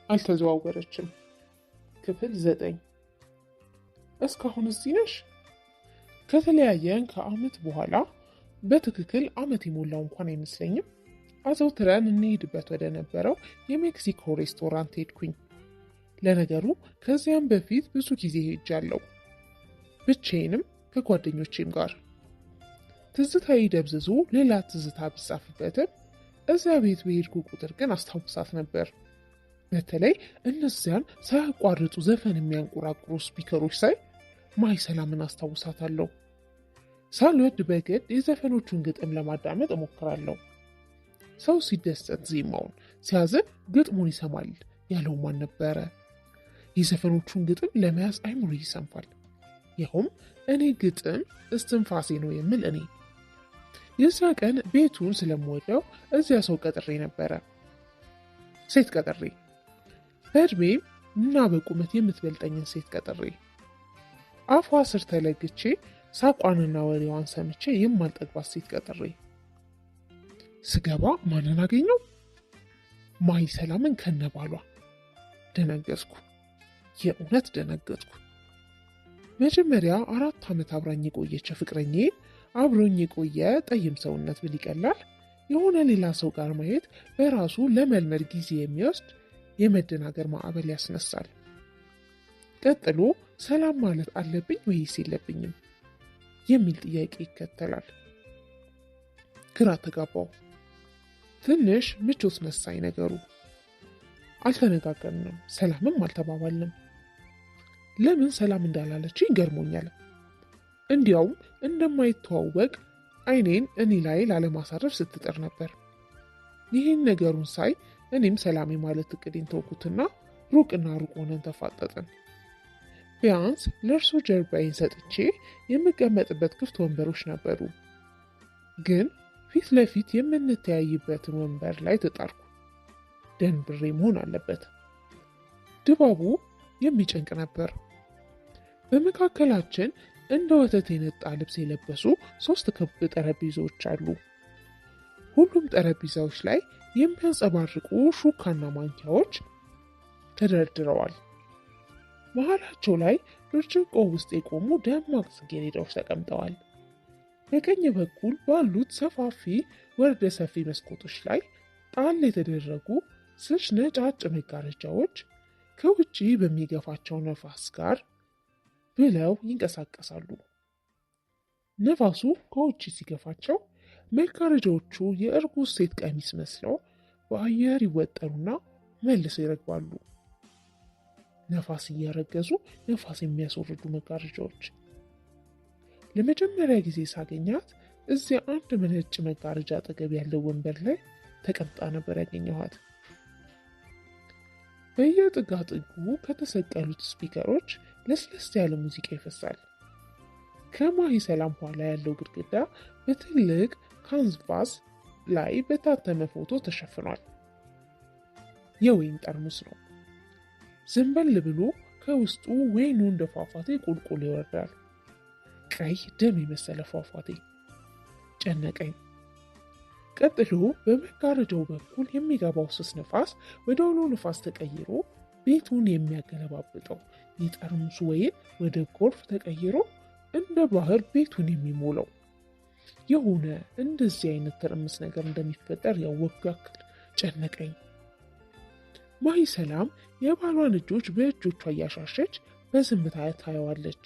አልተዘዋወረችም። ክፍል 9። እስካሁን እዚህ ነሽ? ከተለያየን ከዓመት በኋላ፣ በትክክል ዓመት የሞላው እንኳን አይመስለኝም፣ አዘውትረን እንሄድበት ወደ ነበረው የሜክሲኮ ሬስቶራንት ሄድኩኝ። ለነገሩ ከዚያም በፊት ብዙ ጊዜ ሄጃለሁ፣ ብቻዬንም ከጓደኞቼም ጋር። ትዝታዬ ደብዝዞ ሌላ ትዝታ ቢጻፍበትም እዚያ ቤት በሄድኩ ቁጥር ግን አስታውሳት ነበር። በተለይ እነዚያን ሳያቋርጡ ዘፈን የሚያንቆራቁሩ ስፒከሮች ሳይ ማሂ ሰላምን አስታውሳታለሁ። ሳልወድ በግድ የዘፈኖቹን ግጥም ለማዳመጥ እሞክራለሁ። ሰው ሲደሰት ዜማውን፣ ሲያዝን ግጥሙን ይሰማል ያለው ማን ነበረ? የዘፈኖቹን ግጥም ለመያዝ አይምሮ ይሰንፋል። ይኸውም እኔ ግጥም እስትንፋሴ ነው የምል እኔ። የዚያ ቀን ቤቱን ስለምወደው እዚያ ሰው ቀጥሬ ነበረ። ሴት ቀጥሬ፣ በእድሜም እና በቁመት የምትበልጠኝን ሴት ቀጥሬ፣ አፏ ስር ተለግቼ ሳቋንና ወሬዋን ሰምቼ የማልጠግባት ሴት ቀጥሬ። ስገባ ማንን አገኘው? ማሂ ሰላምን ከነባሏ። ደነገጥኩ። የእውነት ደነገጥኩ። መጀመሪያ 4 ዓመት አብራኝ የቆየች ፍቅረኛዬን፣ አብሮኝ የቆየ ጠይም ሰውነት ብል ይቀላል፣ የሆነ ሌላ ሰው ጋር ማየት በራሱ ለመልመድ ጊዜ የሚወስድ የመደናገር ማዕበል ያስነሳል። ቀጥሎ ሰላም ማለት አለብኝ ወይስ የለብኝም የሚል ጥያቄ ይከተላል። ግራ ተጋባው። ትንሽ ምቾት ነሳኝ ነገሩ። አልተነጋገርንም፣ ሰላምም አልተባባልንም። ለምን ሰላም እንዳላለችኝ ገርሞኛል። እንዲያውም እንደማይተዋወቅ አይኔን እኔ ላይ ላለማሳረፍ ስትጥር ነበር። ይህን ነገሩን ሳይ እኔም ሰላም የማለት እቅዴን ተውኩትና ሩቅና ሩቅ ሆነን ተፋጠጥን። ቢያንስ ለእርሱ ጀርባዬን ሰጥቼ የምቀመጥበት ክፍት ወንበሮች ነበሩ። ግን ፊት ለፊት የምንተያይበትን ወንበር ላይ ተጣርኩ። ደንብሬ መሆን አለበት። ድባቡ የሚጨንቅ ነበር። በመካከላችን እንደ ወተት የነጣ ልብስ የለበሱ 3 ክብ ጠረጴዛዎች አሉ። ሁሉም ጠረጴዛዎች ላይ የሚያንጸባርቁ ሹካና ማንኪያዎች ተደርድረዋል። መሀላቸው ላይ ብርጭቆ ውስጥ የቆሙ ደማቅ ጽጌረዳዎች ተቀምጠዋል። በቀኝ በኩል ባሉት ሰፋፊ ወርደ ሰፊ መስኮቶች ላይ ጣል የተደረጉ ስስ ነጫጭ መጋረጃዎች ከውጪ በሚገፋቸው ነፋስ ጋር ብለው ይንቀሳቀሳሉ። ነፋሱ ከውጪ ሲገፋቸው መጋረጃዎቹ የእርጉዝ ሴት ቀሚስ መስለው በአየር ይወጠሩና መልሰው ይረግባሉ። ነፋስ እያረገዙ ነፋስ የሚያስወርዱ መጋረጃዎች። ለመጀመሪያ ጊዜ ሳገኛት እዚያ አንድ ነጭ መጋረጃ አጠገብ ያለው ወንበር ላይ ተቀምጣ ነበር ያገኘኋት። በየጥጋጥጉ ከተሰቀሉት ስፒከሮች ለስለስ ያለ ሙዚቃ ይፈሳል። ከማሂ ሰላም ኋላ ያለው ግድግዳ በትልቅ ካንቫስ ላይ በታተመ ፎቶ ተሸፍኗል። የወይን ጠርሙስ ነው። ዘንበል ብሎ ከውስጡ ወይኑ እንደ ፏፏቴ ቁልቁል ይወርዳል። ቀይ ደም የመሰለ ፏፏቴ። ጨነቀኝ። ቀጥሎ በመጋረጃው በኩል የሚገባው ስስ ነፋስ ወደ አውሎ ነፋስ ተቀይሮ ቤቱን የሚያገለባብጠው፣ የጠርሙሱ ወይን ወደ ጎርፍ ተቀይሮ እንደ ባህር ቤቱን የሚሞላው፣ የሆነ እንደዚህ አይነት ትርምስ ነገር እንደሚፈጠር ያወቅኩ ያክል ጨነቀኝ። ማሂ ሰላም የባሏን እጆች በእጆቿ እያሻሸች በዝምታ ታየዋለች።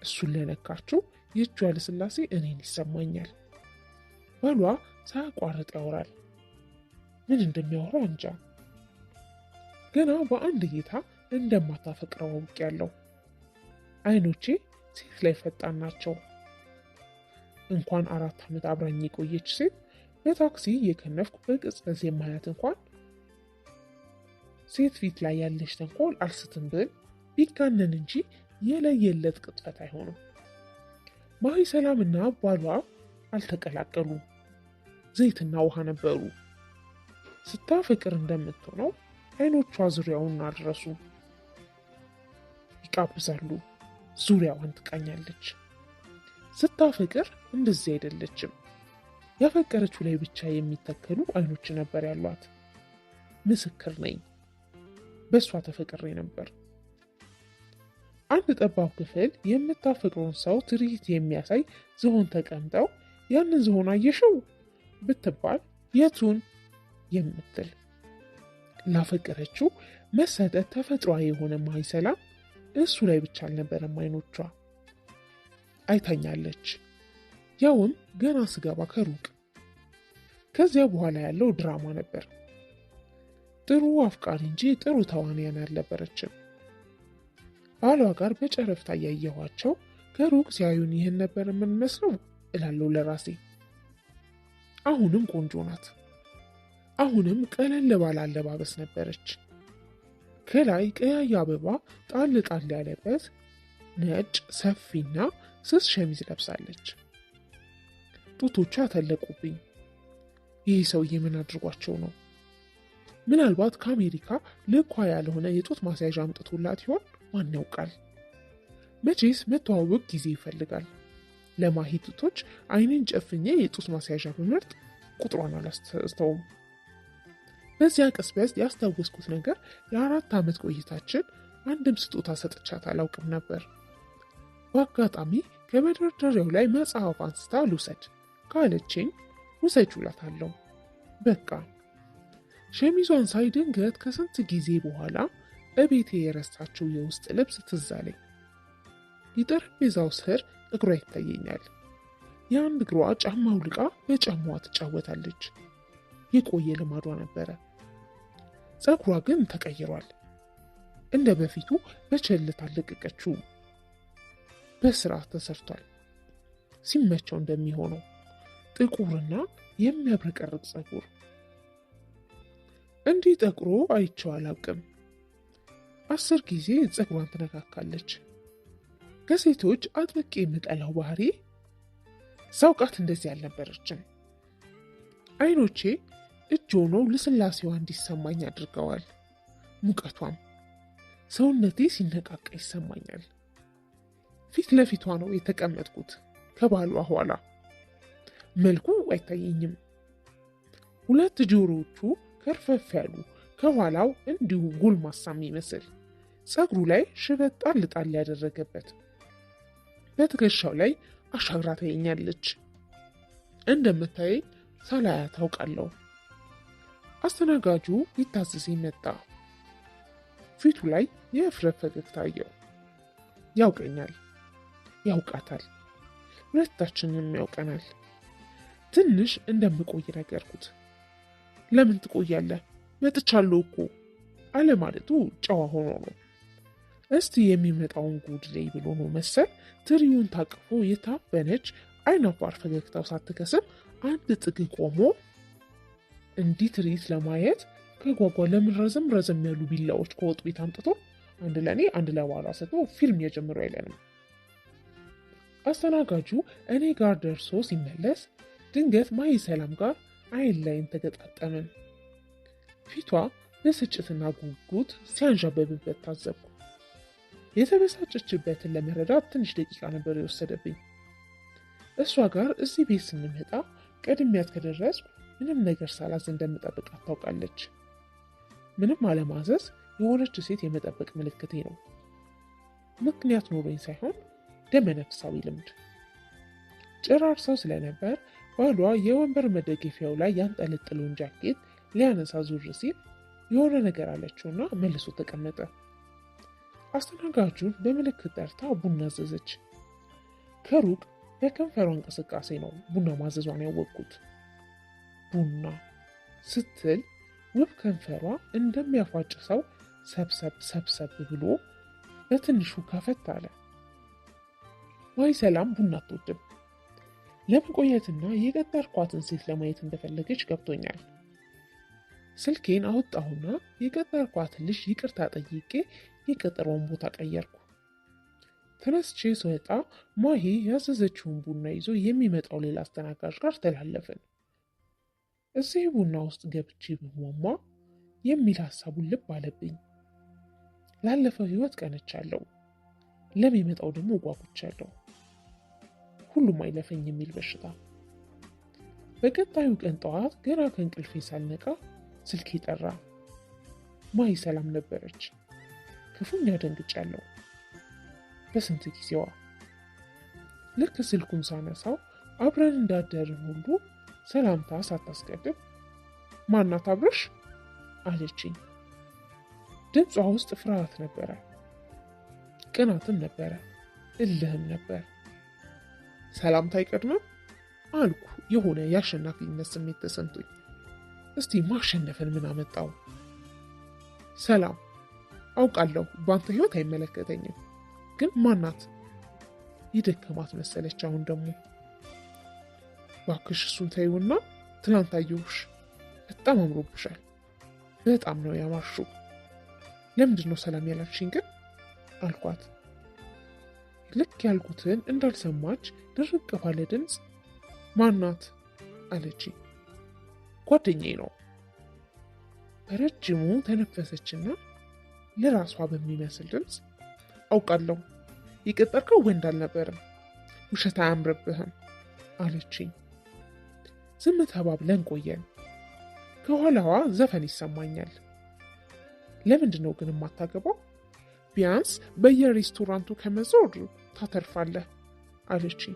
እሱን ለነካችው የእጇ ልስላሴ እኔን ይሰማኛል። ባሏ ሳያቋርጥ ያወራል። ምን እንደሚያወራ እንጃ። ገና በአንድ እይታ እንደማታፈቅረው አውቄያለሁ። አይኖቼ ሴት ላይ ፈጣን ናቸው። እንኳን 4 ዓመት አብራኝ የቆየች ሴት፣ በታክሲ እየከነፍኩ በቅጽበት የማያት እንኳን ሴት ፊት ላይ ያለች ተንኮል አልስትም ብል ቢጋነን እንጂ የለየለት ቅጥፈት አይሆንም። ማሂ ሰላምና ባሏ አልተቀላቀሉም። ዘይትና ውሃ ነበሩ። ስታፈቅር እንደምትሆነው አይኖቿ ዙሪያውን አልረሱ። ይቃብዛሉ። ዙሪያዋን ትቃኛለች። ስታፈቅር እንደዚህ አይደለችም። ያፈቀረችው ላይ ብቻ የሚተከሉ አይኖች ነበር ያሏት። ምስክር ነኝ። በእሷ ተፈቅሬ ነበር። አንድ ጠባብ ክፍል የምታፈቅረውን ሰው ትርኢት የሚያሳይ ዝሆን ተቀምጠው ያንን ዝሆን አየሽው ብትባል የቱን የምትል ላፈቀረችው መሰጠት ተፈጥሯዊ የሆነ ማሂ ሰላም እሱ ላይ ብቻ አልነበረም አይኖቿ። አይታኛለች፣ ያውም ገና ስገባ ከሩቅ። ከዚያ በኋላ ያለው ድራማ ነበር። ጥሩ አፍቃሪ እንጂ ጥሩ ተዋንያን አልነበረችም። ባሏ ጋር በጨረፍታ እያየኋቸው ከሩቅ ሲያዩን ይህን ነበር የምንመስለው እላለሁ ለራሴ። አሁንም ቆንጆ ናት። አሁንም ቀለል ባለ አለባበስ ነበረች። ከላይ ቀያይ አበባ ጣል ጣል ያለበት ነጭ ሰፊና ስስ ሸሚዝ ለብሳለች። ጡቶቿ ተለቁብኝ። ይህ ሰውዬ ምን አድርጓቸው ነው? ምናልባት ከአሜሪካ ልኳ ያልሆነ የጡት ማስያዣ አምጥቶላት ይሆን? ማን ያውቃል? መቼስ መተዋወቅ ጊዜ ይፈልጋል። ለማሂ ጡቶች አይንን ጨፍኜ የጡት ማስያዣ ብመርጥ ቁጥሯን አላስተውም። በዚያ ቅጽበት ያስታወስኩት ነገር ለ4 ዓመት ቆይታችን አንድም ስጦታ ሰጥቻት አላውቅም ነበር። በአጋጣሚ ከመደርደሪያው ላይ መጽሐፍ አንስታ ልውሰድ ካለችኝ ውሰጅ እላታለሁ። በቃ ሸሚዟን ሳይ ድንገት ከስንት ጊዜ በኋላ እቤቴ የረሳችው የውስጥ ልብስ ትዝ አለኝ። የጠረጴዛው ስር እግሯ ይታየኛል። የአንድ እግሯ ጫማ አውልቃ በጫማዋ ትጫወታለች። የቆየ ልማዷ ነበረ። ጸጉሯ ግን ተቀይሯል። እንደ በፊቱ በቸልታ አልለቀቀችውም። በስርዓት ተሰርቷል። ሲመቸው እንደሚሆነው ጥቁርና የሚያብረቀርቅ ጸጉር። እንዲህ ጠቁሮ አይቼው አላውቅም። 10 ጊዜ ጸጉሯን ትነካካለች። ከሴቶች አጥብቄ የምጠላው ባህሪ ሳውቃት እንደዚህ አልነበረችም። አይኖቼ እጅ ሆነው ልስላሴዋ እንዲሰማኝ አድርገዋል። ሙቀቷም ሰውነቴ ሲነቃቃ ይሰማኛል። ፊት ለፊቷ ነው የተቀመጥኩት ከባሏ ኋላ። መልኩ አይታየኝም። 2 ጆሮዎቹ ከርፈፍ ያሉ፣ ከኋላው እንዲሁ ጎልማሳ የሚመስል፣ ጸጉሩ ላይ ሽበት ጣል ጣል ያደረገበት፣ በትከሻው ላይ አሻግራ ታየኛለች። እንደምታየኝ ሳላያት ታውቃለሁ። አስተናጋጁ ሊታዘዘኝ መጣ። ፊቱ ላይ የእፍረት ፈገግታ አየሁ። ያውቀኛል፣ ያውቃታል፣ ሁለታችንንም ያውቀናል። ትንሽ እንደምቆይ ነገርኩት። ለምን ትቆያለህ? መጥቻለሁ እኮ አለ ማለቱ ጨዋ ሆኖ ነው። እስቲ የሚመጣውን ጉድ ላይ ብሎ ነው መሰል ትሪውን ታቅፎ የታበነች አይናፋር ፈገግታው ሳትከስም አንድ ጥግ ቆሞ እንዲህ ትርኢት ለማየት ከጓጓ ለምን ረዘም ረዘም ያሉ ቢላዎች ከወጥ ቤት አምጥቶ አንድ ለእኔ አንድ ለባሏ ሰጥቶ ፊልም የጀምሮ አይለንም። አስተናጋጁ እኔ ጋር ደርሶ ሲመለስ ድንገት ማሂ ሰላም ጋር አይን ላይን ተገጣጠምን። ፊቷ ብስጭትና ጉጉት ሲያንዣበብበት ታዘብኩ። የተበሳጨችበትን ለመረዳት ትንሽ ደቂቃ ነበር የወሰደብኝ። እሷ ጋር እዚህ ቤት ስንመጣ ቀድሚያት ከደረስኩ ምንም ነገር ሳላዝ እንደምጠብቃት ታውቃለች። ምንም አለማዘዝ የሆነች ሴት የመጠበቅ ምልክቴ ነው። ምክንያት ኖሮኝ ሳይሆን ደመነፍሳዊ ልምድ። ጭራር ሰው ስለነበር ባሏ የወንበር መደገፊያው ላይ ያንጠለጠለውን ጃኬት ሊያነሳ ዙር ሲል የሆነ ነገር አለችውና መልሶ ተቀመጠ። አስተናጋጁን በምልክት ጠርታ ቡና አዘዘች። ከሩቅ በከንፈሯ እንቅስቃሴ ነው ቡና ማዘዟን ያወቅኩት። ቡና ስትል ውብ ከንፈሯ እንደሚያፏጭ ሰው ሰብሰብ ሰብሰብ ብሎ በትንሹ ከፈት አለ። ማሂ ሰላም ቡና አትወድም። ለመቆየትና የቀጠርኳትን ሴት ለማየት እንደፈለገች ገብቶኛል። ስልኬን አወጣሁና የቀጠርኳትን ልጅ ይቅርታ ጠይቄ የቀጠሮውን ቦታ ቀየርኩ። ተነስቼ ስወጣ ማሂ ያዘዘችውን ቡና ይዞ የሚመጣው ሌላ አስተናጋጅ ጋር ተላለፍን። እዚህ ቡና ውስጥ ገብቼ ብሟሟ የሚል ሀሳቡን ልብ አለብኝ። ላለፈው ሕይወት ቀንቻለሁ፣ ለሚመጣው ደግሞ ጓጉቻለሁ። ሁሉም አይለፈኝ የሚል በሽታ። በቀጣዩ ቀን ጠዋት ገና ከእንቅልፌ ሳልነቃ ስልኬ ጠራ። ማሂ ሰላም ነበረች። ክፉኛ ደንግጫለሁ። በስንት ጊዜዋ። ልክ ስልኩን ሳነሳው አብረን እንዳደርን ሁሉ ሰላምታ ሳታስቀድም ማናት አብረሽ አለችኝ። ድምጿ ውስጥ ፍርሃት ነበረ፣ ቅናትም ነበረ፣ እልህም ነበር። ሰላምታ አይቀድምም አልኩ፣ የሆነ የአሸናፊነት ስሜት ተሰምቶኝ። እስቲ ማሸነፍን ምን አመጣው? ሰላም አውቃለሁ፣ በአንተ ህይወት አይመለከተኝም፣ ግን ማናት? የደከማት መሰለች። አሁን ደግሞ እባክሽ እሱን ተይውና፣ ትናንት አየሁሽ፣ በጣም አምሮብሻል፣ በጣም ነው ያማርሽው። ለምንድን ነው ሰላም ያላልሽኝ ግን አልኳት። ልክ ያልኩትን እንዳልሰማች ድርቅ ባለ ድምፅ ማናት አለችኝ። ጓደኛዬ ነው። በረጅሙ ተነፈሰችና ለራሷ በሚመስል ድምፅ አውቃለሁ የቀጠርከው ወንድ አልነበርም፣ ውሸት አያምርብህም አለችኝ። ዝም ተባብለን ቆየን። ከኋላዋ ዘፈን ይሰማኛል። ለምንድን ነው ግን የማታገባው? ቢያንስ በየሬስቶራንቱ ከመዞር ታተርፋለህ አለችኝ።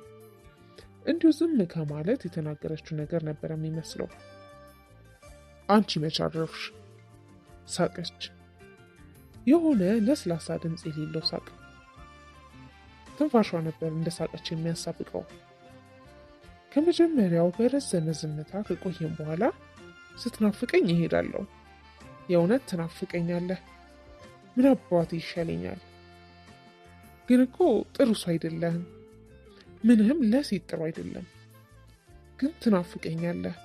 እንዲሁ ዝም ከማለት የተናገረችው ነገር ነበር የሚመስለው። አንቺ መች አረፍሽ? ሳቀች። የሆነ ለስላሳ ድምፅ የሌለው ሳቅ። ትንፋሿ ነበር እንደ ሳቀች የሚያሳብቀው። ከመጀመሪያው በረዘመ ዝምታ ከቆየም በኋላ ስትናፍቀኝ እሄዳለሁ። የእውነት ትናፍቀኛለህ። ምን አባቴ ይሻለኛል። ግን እኮ ጥሩ ሰው አይደለህም። ምንህም ለሴት ጥሩ አይደለም። ግን ትናፍቀኛለህ።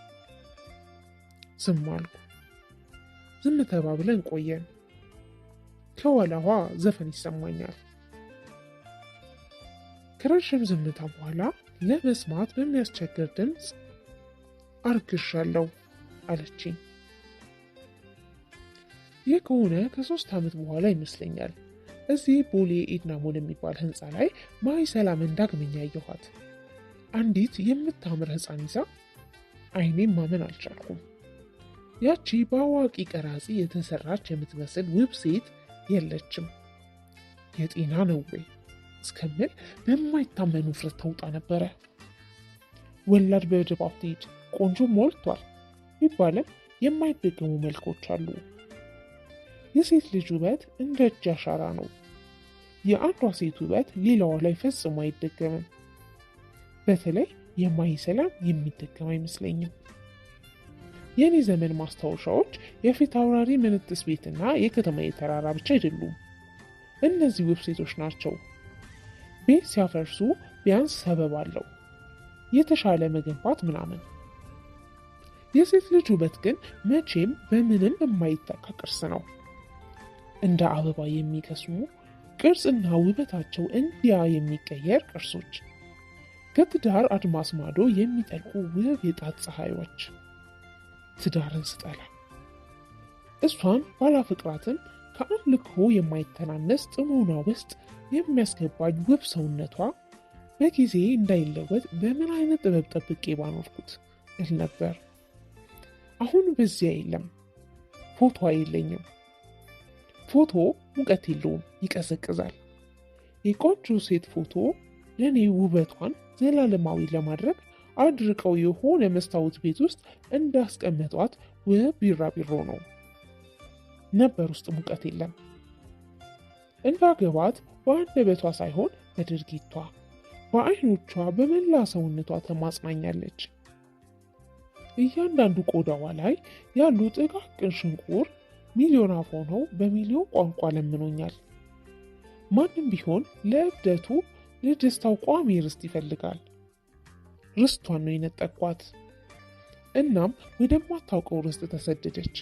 ዝም አልኩ። ዝም ተባብለን ቆየን። ከኋላዋ ዘፈን ይሰማኛል። ከረዥም ዝምታ በኋላ ለመስማት በሚያስቸግር ድምፅ አርግዣለሁ አለችኝ። ይህ ከሆነ ከ3 ዓመት በኋላ ይመስለኛል። እዚህ ቦሌ ኤድና ሞል የሚባል ህንፃ ላይ ማሂ ሰላምን ዳግመኛ ያየኋት። አንዲት የምታምር ህፃን ይዛ። አይኔም ማመን አልቻልኩም። ያቺ በአዋቂ ቀራጺ የተሰራች የምትመስል ውብ ሴት የለችም። የጤና ነው ወይ እስከምል በማይታመን ውፍረት ተውጣ ነበረ። ወላድ በድባብ ትሄድ ቆንጆ ሞልቷል ቢባልም የማይደገሙ መልኮች አሉ። የሴት ልጅ ውበት እንደ እጅ አሻራ ነው። የአንዷ ሴት ውበት ሌላዋ ላይ ፈጽሞ አይደገምም። በተለይ የማሂ ሰላም የሚደገም አይመስለኝም። የእኔ ዘመን ማስታወሻዎች የፊት አውራሪ ምንጥስ ቤትና የከተማ ተራራ ብቻ አይደሉም። እነዚህ ውብ ሴቶች ናቸው። ቤት ሲያፈርሱ ቢያንስ ሰበብ አለው፣ የተሻለ መገንባት ምናምን። የሴት ልጅ ውበት ግን መቼም በምንም የማይተካ ቅርስ ነው። እንደ አበባ የሚከስሙ ቅርጽና ውበታቸው እንዲያ የሚቀየር ቅርሶች፣ ከትዳር አድማስ ማዶ የሚጠልቁ ውብ የጣት ፀሐዮች። ትዳርን ስጠላ እሷን ባላፍቅራትም ከአምልኮ የማይተናነስ ጥሞና ውስጥ የሚያስገባኝ ውብ ሰውነቷ በጊዜ እንዳይለወጥ በምን አይነት ጥበብ ጠብቄ ባኖርኩት እል ነበር። አሁን በዚያ የለም፣ ፎቶ የለኝም። ፎቶ ሙቀት የለውም፣ ይቀዘቅዛል። የቆንጆ ሴት ፎቶ ለእኔ ውበቷን ዘላለማዊ ለማድረግ አድርቀው የሆነ መስታወት ቤት ውስጥ እንዳስቀመጧት ውብ ቢራቢሮ ነው። ነበር ውስጥ ሙቀት የለም። እንዳገባት በአንደበቷ ሳይሆን በድርጊቷ፣ በአይኖቿ፣ በመላ ሰውነቷ ተማጽናኛለች። እያንዳንዱ ቆዳዋ ላይ ያሉ ጥቃቅን ሽንቁር ሚሊዮን አፍ ሆነው በሚሊዮን ቋንቋ ለምኖኛል። ማንም ቢሆን ለእብደቱ ለደስታው ቋሚ ርስት ይፈልጋል። ርስቷን ነው የነጠቅኳት። እናም ወደማታውቀው ርስት ተሰደደች፣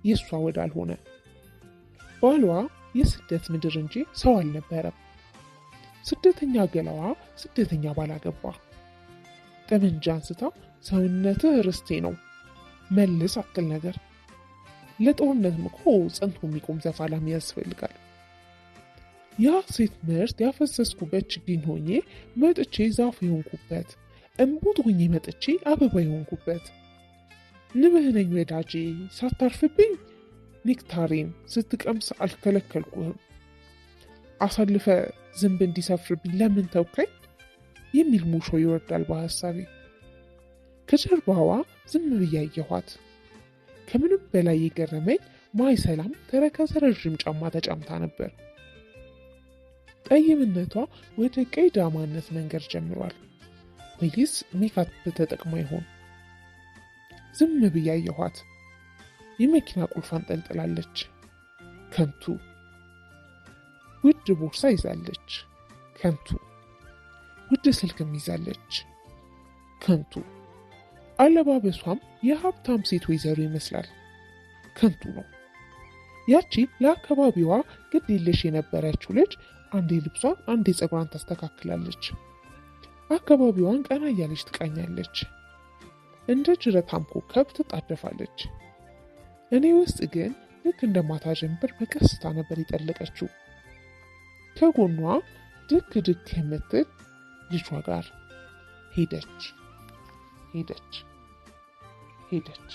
የእሷ ወዳልሆነ። ባሏ የስደት ምድር እንጂ ሰው አልነበረም። ስደተኛ ገላዋ ስደተኛ ባላገባ ጠመንጃ አንስታ ሰውነትህ ርስቴ ነው መልስ አክል ነገር። ለጦርነትም እኮ ጸንቶ የሚቆም ተፋላሚ ያስፈልጋል። ያ ሴት ምርት ያፈሰስኩበት ችግኝ ሆኜ መጥቼ ዛፍ የሆንኩበት፣ እምቡጥ ሆኜ መጥቼ አበባ የሆንኩበት፣ ንብህ ነኝ ወዳጄ ሳታርፍብኝ ኔክታሪን ስትቀምስ አልከለከልኩህም። አሳልፈ ዝንብ እንዲሰፍርብኝ ለምን ተውከኝ? የሚል ሙሾ ይወርዳል በሀሳቤ። ከጀርባዋ ዝም ብዬ አየኋት። ከምንም በላይ የገረመኝ ማይ ሰላም ተረከዘ ረዥም ጫማ ተጫምታ ነበር። ጠይምነቷ ወደ ቀይ ዳማነት መንገድ ጀምሯል። ወይስ ሜካፕ ተጠቅማ ይሆን? ዝም ብዬ አየኋት። የመኪና ቁልፍ አንጠልጥላለች። ከንቱ። ውድ ቦርሳ ይዛለች። ከንቱ። ውድ ስልክም ይዛለች። ከንቱ። አለባበሷም የሀብታም ሴት ወይዘሮ ይመስላል። ከንቱ ነው። ያቺ ለአካባቢዋ ግድ የለሽ የነበረችው ልጅ አንዴ ልብሷን አንዴ ፀጉሯን ታስተካክላለች። አካባቢዋን ቀና እያለች ትቃኛለች። እንደ ጅረታም ኮከብ ትጣደፋለች። እኔ ውስጥ ግን ልክ እንደ ማታ ጀንበር በቀስታ ነበር የጠለቀችው። ከጎኗ ድክ ድክ የምትል ልጇ ጋር ሄደች ሄደች ሄደች።